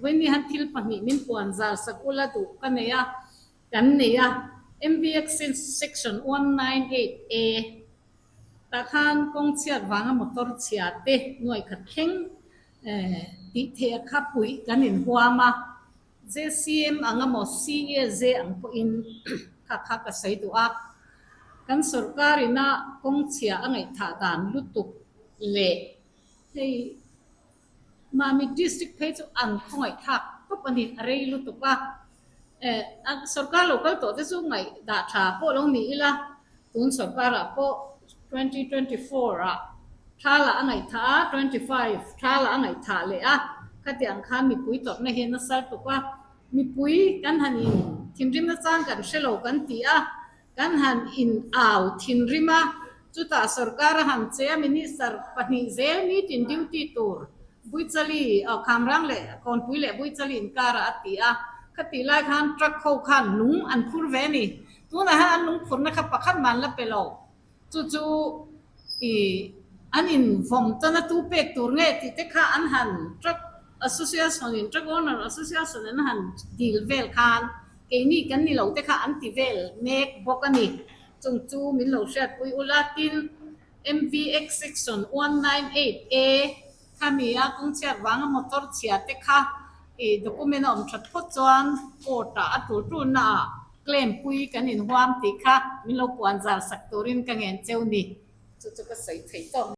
Vawiin han thil pahnih min puan zar sak ula duh ka nei a, kan nei a, MVX section 198A tah khan kawng chhiat vanga motor chhia te nuai khat thleng tih theih a kha puih kan inhuam a. JCM ang emaw CAJ ang pawhin kha kha ka sawi duh a, kan sorkar ina kawng chhia a ngaihthah dan lutuk leh hei Mamit district phei chu an khawngaihthlak tawp a ni, a rei lutuk a, sorkar lo kal tawh te chu ngaihdah tha pawh lo ni ila, tun sorkarah pawh 2024 ah thla lah a ngaihthah a, 25 thla lah a ngaihthah leh a, khatiang khan mipui tawrhna hi a nasa tuk a, mipui kan han in thinrimna chang kan hre lo kan ti a, kan han in au thinrim a, chutah sorkar a han che a, minister pahnih zel meeting duty tur Buichali, Khamrang leh Kawnpui leh Buichali inkarah a ti a, khatih lai khan truck ho khan lung an phur ve a ni. Tunah hian an lungphurna kha pakhat man la pe lo. Chu chu i an invawm tana tu pek tur nge tih te kha an han truck association in truck owner association in an han dil vel khan keini kan ni lo te kha an ti vel mek bawk a ni. Chung chu min lo hriatpui ula tin MVX section 198A Khami a kawngchhiat vanga motor chhia te kha i document a awm that phawt chuan court ah a tul tulna ah claim pui kan inhuam tih kha min lo puan zar sak turin ka ngen cheu ni. Chu chu ka sawi thei tawk.